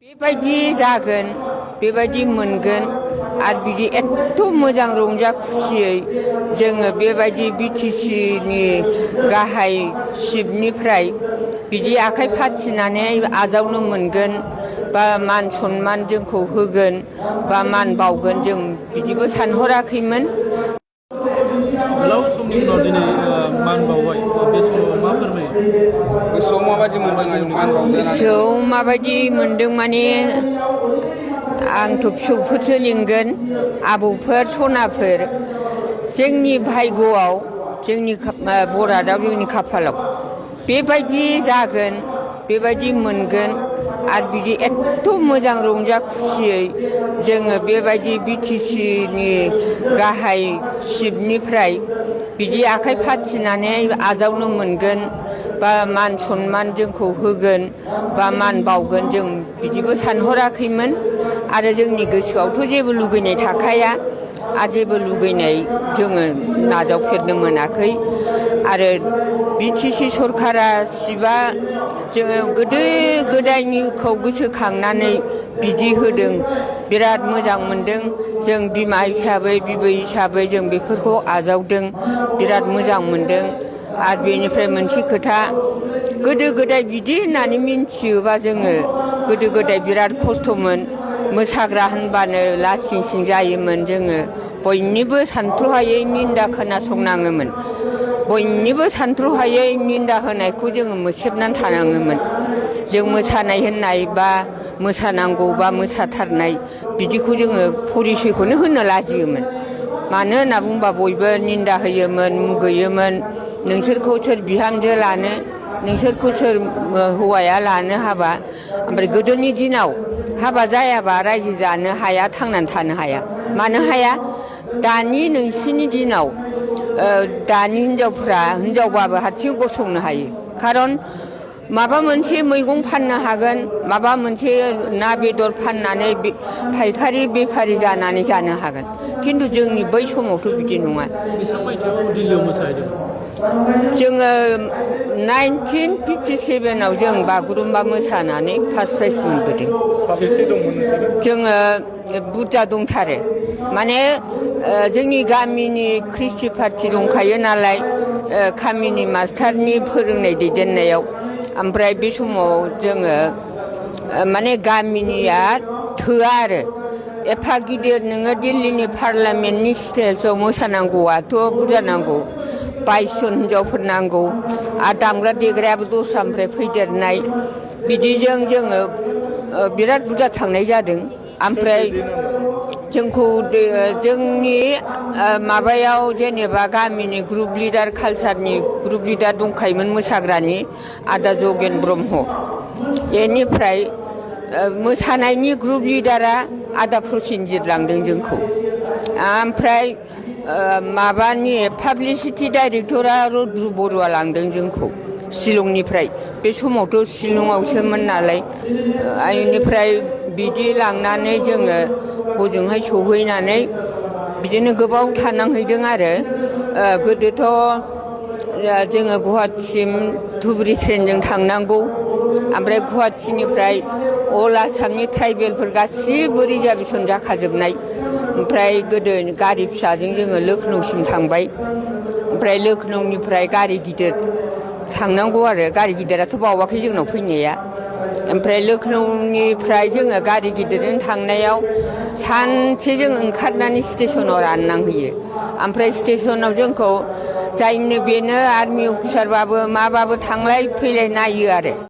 बेबायदि जागोन बेबायदि मोनगोन आरो बिदि एथ' मोजां रंजा खुसियै जोङो बेबायदि बिटिसिनि गाहाय चिफनिफ्राय बिदि आखाइ फाथिनानै आजावनो मोनगोन बा मान सन्मान जोंखौ होगोन बा मान बावगोन जों बिदिबो सानहराखैमोन। गोलाव समनि उनाव दिनै मान बावबाय बे समाव मा फोरमायो? गोसोआव माबायदि मोनदों आयंनि मान बावजानानै? गोसोआव माबायदि मोनदों माने आंथ' फिसौफोरसो लिंगोन आबौफोर सनाफोर जोंनि भाग्यआव जोंनि बरादाव जोंनि खाफालाव बेबायदि जागोन बेबायदि मोनगोन आरो बिदि एथ' मोजां रंजा खुसियै जोङो बेबायदि बिटिसिनि गाहाय चिफनिफ्राय बिदि आखाइ फाथिनानै आजावनो मोनगोन बा मान सन्मान जोंखौ होगोन बा मान बावगोन जों बिदिबो सानहराखैमोन। आरो जोंनि गोसोआवथ' जेबो लुगैनाय थाखाया आरो जेबो लुगैनाय जोङो नाजावफेरनो मोनाखै। आरो बिटिसि सरकारा चिफआ जोङो गोदो गोदायनिखौ गोसोखांनानै बिदि होदों बिराद मोजां मोनदों। जों बिमा हिसाबै बिबै हिसाबै जों बेफोरखौ आजावदों बिराद मोजां मोनदों। आरो बेनिफ्राय मोनसे खोथा गोदो गोदाय बिदि होननानै मिन्थियोबा जोङो गोदो गोदाय बिराद खस्थ'मोन मोसाग्रा होनबानो लासिं सिं जायोमोन। जोङो बयनिबो सानथ्र'हायै निन्दा खोनासंनाङोमोन बयनिबो सानथ्र'हायै निन्दा होनायखौ जोङो मोसेबनानै थानाङोमोन। जों मोसानाय होननाय बा मोसानांगौ बा मोसाथारनाय बिदिखौ जोङो परिसयखौनो होनो लाजियोमोन। मानो होनना बुंबा बयबो निन्दा होयोमोन मुगैयोमोन। नोंसोरखौ सोर बिहामजो लानो नोंसोरखौ सोर हौवाया लानो हाबा। ओमफ्राय गोदोनि दिनाव हाबा जायाबा रायजो जानो हाया थांनानै थानो हाया। मानो हाया? दानि नोंसिनि दिनाव दानि हिनजावफ्रा हिनजावबाबो हारसिं गसंनो हायो। खारन माबा मोनसे मैगं फाननो हागोन माबा मोनसे ना बेदर फाननानै फायखारि बेफारि जानानै जानो हागोन। खिन्थु जोंनि बै समावथ' बिदि नङा। बेसेबां मायथाइयाव दिल्लीयाव मोसाहैदों? जोङो 1957आव जों बागुरुम्बा मोसानानै फार्स्ट प्राइज मोनबोदों। साबेसे दंमोन नोंसोरो? जोङो बुरजा दंथारो माने जोंनि गामिनि ख्रिस्टि पार्टि दंखायो नालाय गामिनि मास्टारनि फोरोंनाय दैदेननायाव। ओमफ्राय बे समाव जोङो माने गामिनिया थोआ आरो एफा गिदिर नोङो दिल्लीनि पार्लामेन्टनि स्टेजाव मोसानांगौआथ' बुरजा नांगौ 22 जन हिनजावफोर नांगौ आरो दामग्रा देग्रायाबो दस्रानिफ्राय फैदेरनाय बिदिजों जोङो बिराद बुरजा थांनाय जादों। ओमफ्राय जोंखौ जोंनि माबायाव जेनेबा गामिनि ग्रुप लिडार कालसारनि ग्रुप लिडार दंखायोमोन मोसाग्रानि आदा जगेन ब्रह्म। बेनिफ्राय मोसानायनि ग्रुप लिडारा आदा प्रसेनजित लांदों जोंखौ। ओमफ्राय माबानि पाब्लिसिटि डाइरेक्टरा रुद्रु बरुवा लांदों जोंखौ शिलंनिफ्राय। बे समावथ' शिलंआवसोमोन नालाय बेनिफ्राय बिदि लांनानै जोङो हजोंहाय सहैनानै बिदिनो गोबाव थानांहैदों आरो गोदोथ' जोङो गुवाहाटिसिम धुबुरि ट्रेनजों थांनांगौ। ओमफ्राय गुवाहाटिनिफ्राय अल आसामनि ट्राइबेलफोर गासिबो रिजार्भेसन जाखाजोबनाय। ओमफ्राय गोदो गारि फिसाजों जोङो लखनौसिम थांबाय। ओमफ्राय लखनौनिफ्राय गारि गिदिर थांनांगौ आरो गारि गिदिराथ' बावाखै जोंनाव फैनाया। ओमफ्राय लखनौनिफ्राय जोङो गारि गिदिरजों थांनायाव सानसे जों ओंखारनानै स्टेसनाव राननांहैयो। ओमफ्राय स्टेसनाव जोंखौ जायनो बेनो आर्मि अफिसारबाबो माबाबो थांलाय फैलाय नायो आरो।